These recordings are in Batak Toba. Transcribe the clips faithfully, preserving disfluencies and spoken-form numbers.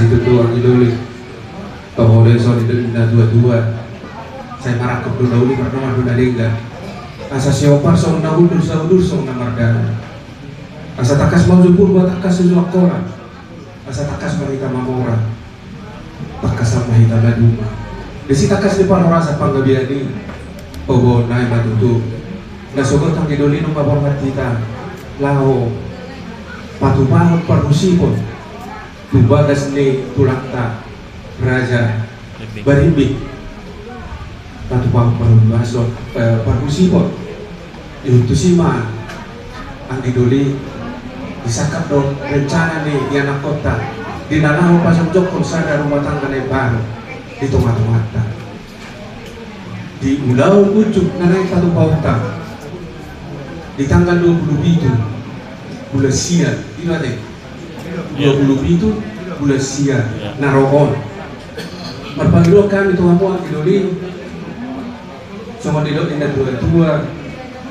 Tutu anggi doli. Toho do i songon nidok ni na tua-tua. Sai marangkup do na uli, marnomar do na denggan. Asa siompar songon na hundul, saudur songon na mardalan. Asa tangkas ma uju Purba, tangkas uju Angkola. Asa tangkas ma hita mamora. Tangkasan ma hita maduma. Disi tangkas ni parhorasan panggabean i. Obo nai ma tutu. Na sogot anggi doli nunga borhat hita laho patupahon parhusipon tu bagas ni tulangta Raja Barimbing. Patupahon parhusipon, eh, parhusipon. Di tusi ma anggi doli, disangkap do rencana ni ianakkonta di na laho pajongjonghon sada rumah tangga na imbaru di tonga-tonganta. Di ulaon unjuk na naeng patupahonta di tanggal dua puluh pitu bulan sia, i ma te? Dua puluh pitu bulan sia na ro on. Marpangidoan hami tu hamu anggi doli, songon nidok ni na tua-tua,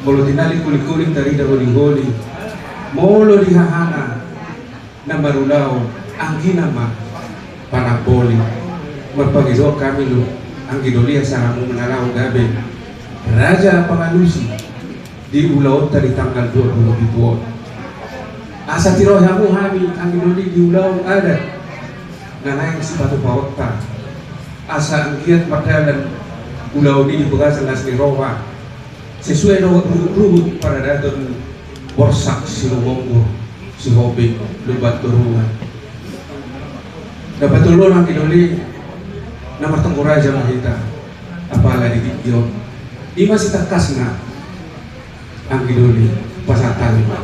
molo tinallik huling-huling tarida holi-holi, molo di hahana na marulaon, anggina ma panamboli. Marpangidoan hami do anggi doli asa hamu na laho gabe raja pangalusi di ulaonta di tanggal dua puluh pitu on. Asa tirohi hamu hami anggi doli di ulaon adat na naeng sipatupaonta, asa anggiat mardalan ulaon i di bagasan las ni roha, sesuai dohot ruhut-ruhut paradaton Borsak, Sirumonggur, Sihombing, Lumban Toruan. Dapot ulaon anggi doli, na martonggo raja ma hita, apala di tingki on. I ma sitangkasna. Anggi doli, pasahat hami ma.